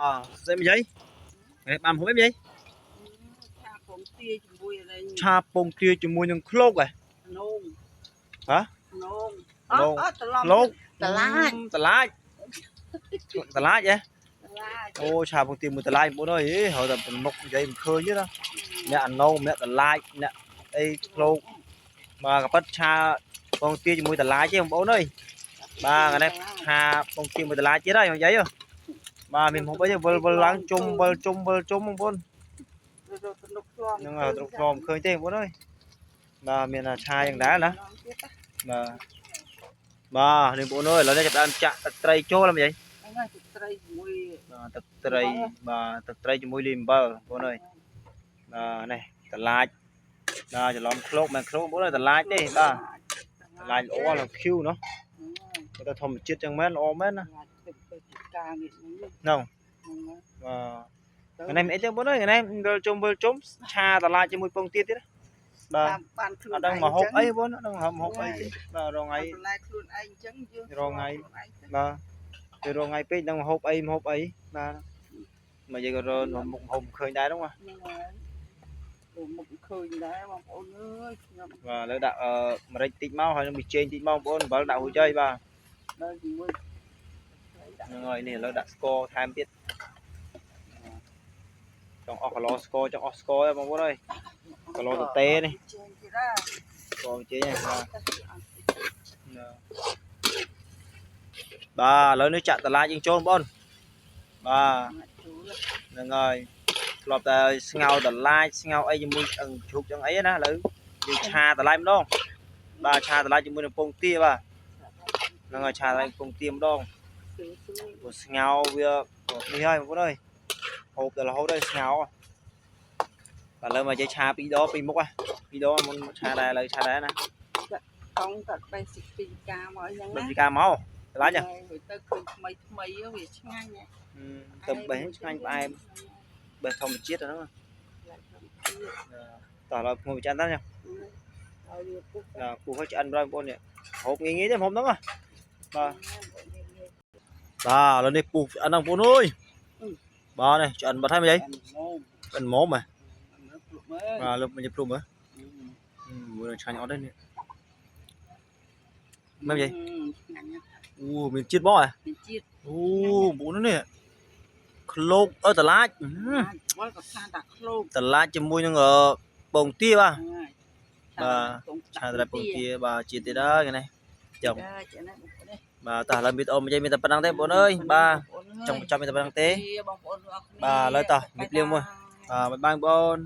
អស្អីមិនយាយនេះបានហូបអីមិនយាយ ឆាពងទាជាមួយអី ឆាពងទាជាមួយនឹងឃ្លោកហ៎ នង ហ៎ នង នង អត់ត្រឡប់ ឃ្លោក តឡាច តឡាចតឡាចហ៎ តឡាច អូឆាពងទាមួយតឡាចបងប្អូនអើយហៅតែមុខនិយាយមិនឃើញទេណាអ្នកអាណងអ្នកតឡាចអ្នកអីឃ្លោកបាទកប៉ិតឆាពងទាជាមួយតឡាចទេបងប្អូនអើយបាទកនេះឆាពងទាមួយតឡាចទៀតហើយនិយាយបាទមានហូបអីទេវិលវិលឡើងជុំវិលជុំវិលជុំបងប្អូន ទៅទំនុកធ្លាប់ នឹងទ្រុកធ្លាមឃើញទេបងប្អូនអើយបាទមានឆាយ៉ាងដែរណាបាទបាទនេះបងប្អូនអើយឥឡូវនេះចាប់ដើមចាក់ទឹកត្រីចូលហើយមិនអី ហ្នឹងហើយទឹកត្រីជាមួយ បាទទឹកត្រីបាទទឹកត្រីជាមួយលីអំបិលបងប្អូនអើយបាទនេះតឡាចបាទច្រឡំឃ្លោកមិនឃ្លោកបងប្អូនអើយតឡាចទេបាទតឡាចល្អឡើងឃ្យូណោះទៅធម្មជាតិចឹងមែនល្អមែនណា ទឹកទៅការនេះហ្នឹង ហ្នឹងបាទថ្ងៃនេះមិនអីទេបងប្អូនអើយថ្ងៃនេះវិលជុំវិលជុំឆាតឡាចជាមួយពងទាទៀតណាបាទ តាមបានខ្លួន អត់ដឹងមកហូបអីបងអត់ដឹងមកហូបអីទេបាទរងថ្ងៃ បន្លែខ្លួនឯងអញ្ចឹងយើង បាទទៅរងថ្ងៃពេកដឹងមកហូបអីមកហូបអីបាទមកយាយក៏រមុខហូបឃើញដែរហ្នឹងបាទ ហ្នឹងហើយមុខឃើញដែរបងប្អូនអើយខ្ញុំ បាទឥឡូវដាក់អឺម្រេចតិចមកហើយនឹងប៊ីចេងតិចមកបងប្អូនអំបិលដាក់រួចហើយបាទ ដល់ជាមួយ ហ្នឹងហើយនេះឥឡូវដាក់ស្ករថែមទៀតចង់អស់គីឡូស្ករចង់អស់ស្ករហើយបងប្អូនអើយគីឡូទទេនេះ ចេញទៀតដែរ ស្ករប៊ីចេងហ្នឹងបាទបាទឥឡូវនេះចាក់តឡាចយើងចូលបងប្អូនបាទ ហ្នឹងហើយធ្លាប់តែស្ងោរតឡាចស្ងោរអីជាមួយឆ្អឹងជ្រូកឆ្អឹងអីណាឥឡូវយើងឆាតឡាចម្ដងបាទឆាតឡាចជាមួយនឹងពងទាបាទហ្នឹងហើយឆាតឡាចពងទាម្ដងព្រោះស្ងោរវានេះហើយបងប្អូនអើយហូបតែរហូតហើយស្ងោរបាទឥឡូវមកនិយាយឆាពីរដងពីរមុខហ៎ពីរដងមុនឆាដែរឥឡូវឆាដែរណា កង់កាត់បេះសិពីកាមកអីចឹង ដូច ណា ពីការមកតឡាចហ៎ ទៅឃើញថ្មីថ្មីវាឆ្ងាញ់ ទៅបេះឆ្ងាញ់ផ្អែមបេះធម្មជាតិហ្នឹងតោះឥឡូវមកវិចារតើញ៉ាំ ហើយវាពុះ បាទពូហុចឆ្អិនបងប្អូននេះហូបងាយងាយទេហូបហ្នឹងហ៎បាទបាទឥឡូវនេះពូឆ្អិនហ្នឹងបងប្អូនអើយបាទនេះឆ្អិនបាត់ហើយមិនអីឆ្អិនមុំហ៎បាទលើមិនព្រមហ៎មួយនឹងឆ្ងាញ់អត់ទេនេះមិនអីអូមានជាតិបងហ៎ មានជាតិ អូបងប្អូននេះឃ្លោកអើតឡាច វល់ក៏ថាតាឃ្លោក តឡាចជាមួយនឹងពងទាបាទឆាតឡាចពងទាបាទជាតិទៀតហើយនេះចុងបាទតោះឥឡូវវីដេអូមួយមានតែប៉ុណ្្នឹងទេបងប្អូនអើយបាទចង់បញ្ចប់មានតែប៉ុណ្្នឹងទេ បងប្អូនទាំងអស់គ្នា បាទឥឡូវតោះជម្រាបលាមួយបាទបាយបាយបងប្អូន